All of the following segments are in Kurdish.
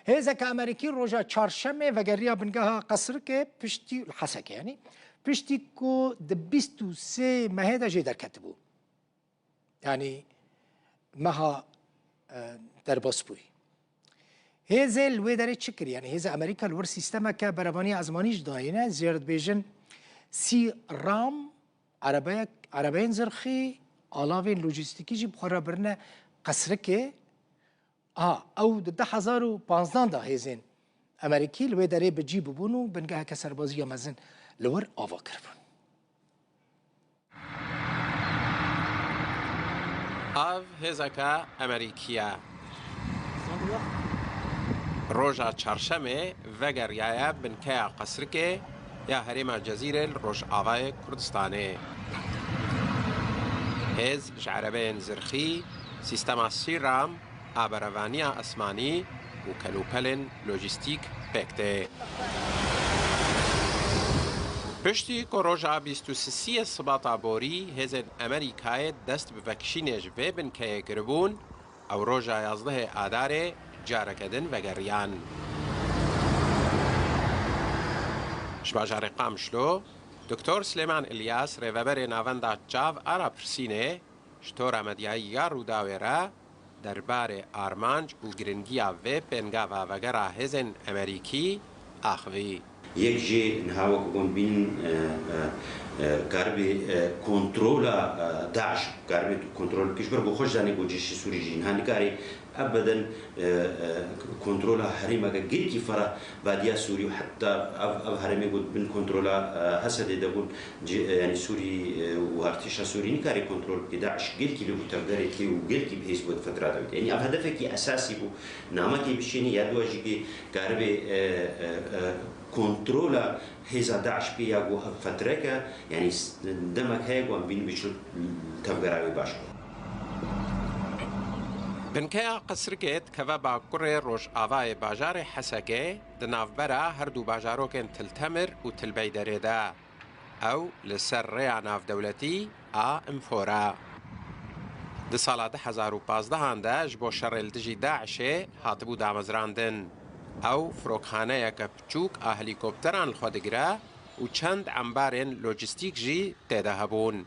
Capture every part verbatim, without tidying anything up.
Hêzeke Amerîkî roja Çarşemê vegeriya bingeha Qesrikê piştî, li Hesekê yanî, piştî ku di bîst û sê mehê de jê derketibû. Yanî meha, e, derbas bûyî. Hêzê li wê derê çi kir? Yanî hêzê Amerîka li wir sîstemeke berevaniya ezmanî jî dayîne. Zêr dibêjin, sî ram, erebeyek, erebeyên zirxî, alavên lojîstîkî jî bi xwe re birine Qesrikê. Aha, ew di du hezar û panzdeh de hêzên Amerîkî li wê derê bi cî bûbûn û bingeheke serbaziya mezin li wir ava kiribûn. Ev hêzeke Amerîkî ye. Roja Çarşemê vegeriyaye binkeya Qesrikê ya herêma Cezîrê li rojavayê Kurdistanê. Hêz ji erebeyên zirxî, sîstema sîram, a berevaniya esmanî û kelûpelên lojîstîk pêk tê. Piştî ku roja bîst û sisiyê Sibata borî hêzên Amerîkayê dest bi vekişînê ji vê binkeyê kiribûn, ew roja yazdehê Adarê careke din vegeriyan. Ji bajarê Qamişlo, Doktor Silêman Îlyas, rêveberê Navenda Çav a Rapirsînê, ji tora medyayî ya Rûdawê re derbarê armanc û giringiya vê pêngava vegera hêzên Amerîkî axivî. Yek jê niha wek hûn bînin, e, e, e, karibê, e, kontrola, e, DAIŞ, karibê tu kontrol bikî, ji ber ku xwe jî zanê ku cîşê Sûrî jî niha nikarê ebeden, e, e, kontrola herêmeke gelkî ferah vadiya Sûrî û heta ev, ev herêmê ku bin kontrola, e, Hesedê de bûn, ci-, e, yanî Sûrî, e, û artêşa Sûrî nikarê kontrol bike. DAIŞ gelkî li tevgerê tê û gelkî bi hêz bû di fetra de bide. Yanî ev hedefekî esasî bû. Namekê bişênî ya duwa jî kê karibê, e, e, e, kontrola hêza DAIŞ pê ya ku ev fetreke, yanî s-, demek heye ku em bînin biçin tevgera wê baş bû. Binkeya Qesrikê dikeve bakurê rojavayê bajarê Hesekê, di navbera her du bajarokên Til Temir û Til Beyderê de. Ew li ser rêya navdewletî a Înfora. Di sala du hezar û pazdehan de ji bo şerê li dijî DAIŞê hatibû damezrandin. Ew firokxaneyeke piçûk a helîkopteran li xwe digire û çend embarên lojîstîk jî tê de hebûn.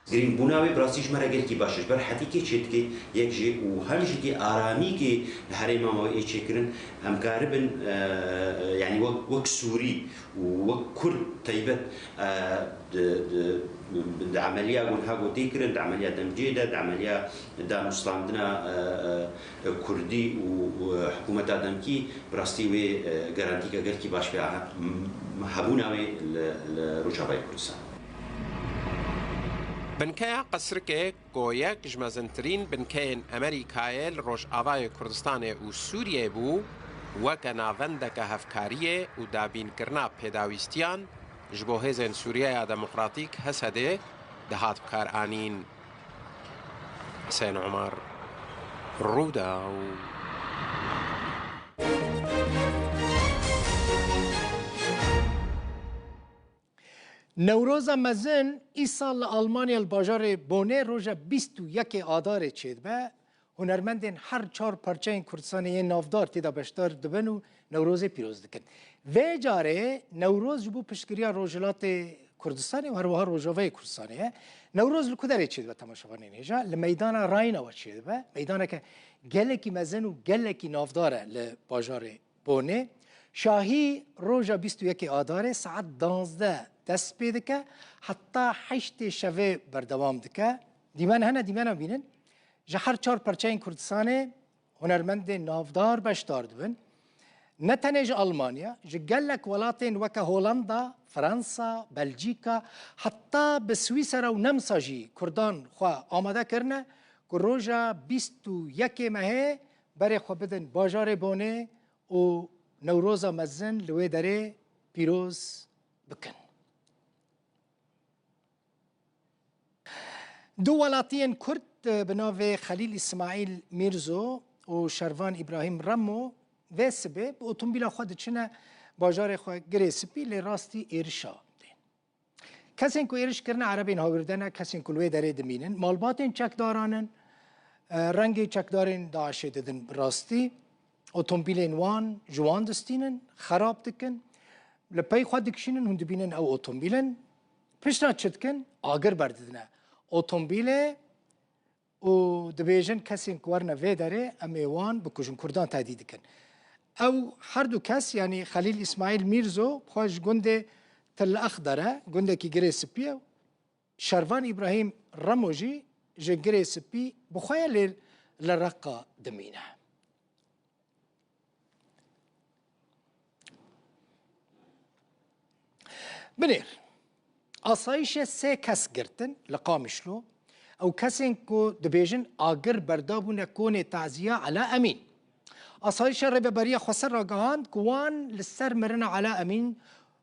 Girîngbûna wê bi rastî ji me re gelkî baş e. Ji ber hetîkê çêdike yek jê û hem jî kê aramîkê li herêma me ê çêkirin, em karibin, e, e, yanî wek, wek Sûrî û wek Kurd taybet, e, di, di, di emeliya ku niha ku tê kirin, di emeliya demcê de, di emeliya danûstandina, e, e, Kurdî û, û hikûmeta demkî bi rastî wê, e, garantîka gelkî baş pê hebûna wê li, li Rojavayê Kurdistan. Binkeya Qesrikê ku yek ji mezintirîn binkeyên Amerîkayê li Rojavayê Kurdistanê û Sûriyê bû, weke navendeke hevkariyê û dabînkirina pêdawîstiyan ji bo Hêzên Sûriyeya Demokratîk, Hesedê, dihat bikaranîn. Husên Umar, Rûdaw. Newroza mezin îsal li Almanya li bajarê Bonê roja bîst û yekê Adarê çêdibe. Hunermendên her çar parçeyên Kurdistanê yên navdar tê de beşdar dibin û Newrozê pîroz dikin. Vê carê Newroz ji bo piştgiriya Rojhilatê Kurdistanê û her wiha Rojavayê Kurdistanê ye. Newroz li ku derê çêdibe temaşevanên hêja? Li meydana Raynawa çêdibe. Meydaneke gelekî mezin û gelekî navdar e li bajarê Bonê. Şahî roja bîst û yekê Adarê saet danzdeh dest pê dike, heta heştê şevê berdewam dike. Dîmen hene, dîmena bînin. Ji her çar perçeyên Kurdistanê hunermendên navdar beşdar dibin. Ne tenê ji Almanya, ji gelek welatên weke Holanda, Fransa, Belcîka, heta bi Swîsera û Nemsa jî Kurdan xwe amade kirine ku roja bîst û yekê mehê berê xwe bidin bajarê Bonê û Newroza mezin li wê derê pîroz bikin. Du welatiyên Kurd, e, bi navê Xelîl Îsmaîl Mîrzo û Şervan Îbrahîm Remo vê sibê bi otomobîla xwe diçine bajarê xwe Girê Spî, lê rastî êrişa tên. Kesên ku êriş kirine erebên hawîrde ne, kesên ku li wê derê dimînin, malbatên çekdaran in, e, rengê çekdarên DAIŞê didin bi rastî. otomobîlên wan ji wan distînin, xerab dikin, li pey xwe dikişînin, hûn dibînin ew otomobîl in. Piştre çi dikin? Agir berdidine otomobîlê û dibêjin, kesên ku werine vê derê, em ê wan bikujin, Kurdan tehdît dikin. Ew her du kes, yanî Xelîl Îsmaîl Mîrzo, xwe ji gundê Til Exder e, gundekî Girê Spî ye, Şervan Îbrahîm Remo jî ji Girê Spî bi xwe ye, lê li Reqa dimîne. Binêr, asayîşê sê kes girtin li Qamişlo. Ew kesên ku dibêjin agir berdabûne konê taziya Ela Emîn. Asayîşa Rêveberiya Xweser ragihand ku wan li ser mirina Ela Emîn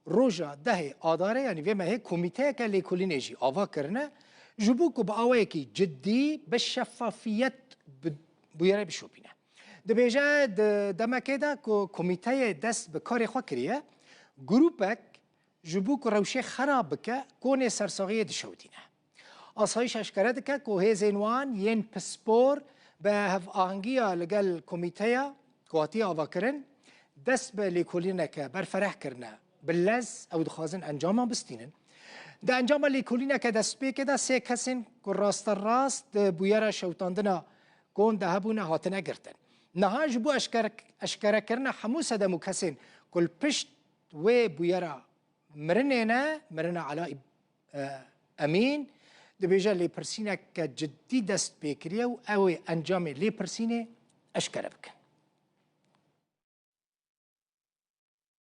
roja dehê Adarê, yanî vê mehê, komîteyeke lêkolînê jî ava kirine, ji bo ku bi awayekî cidî, bi şefafiyet bi bûyerê bişopîne. Dibêje, di demekê de ku komîteyê dest bi karê xwe kiriye, grûpek ji bo ku rewşê xera bike, konê sersaxiyê dişewitîne. Asayîş eşkere dike ku hêzên wan yên pispor bi hevahengiya li gel komîteya ku hatiye avakirin, dest bi lêkolîneke berfereh kirine. Bi lez ew dixwazin encama bistînin. Di encama lêkolîneke destpêkê de sê kesên ku rasterast di bûyera şewitandina kon de hebûne hatine girtin. Niha ji bo eşker-, eşkerekirina hemû sedem û kesên ku li pişt wê bûyera mirinê ne, mirina Ela Îb-, e, Emîn, dibêje lêpirsîneke cidî dest pê kiriye û ew ê encamê lêpirsînê eşkere bikin.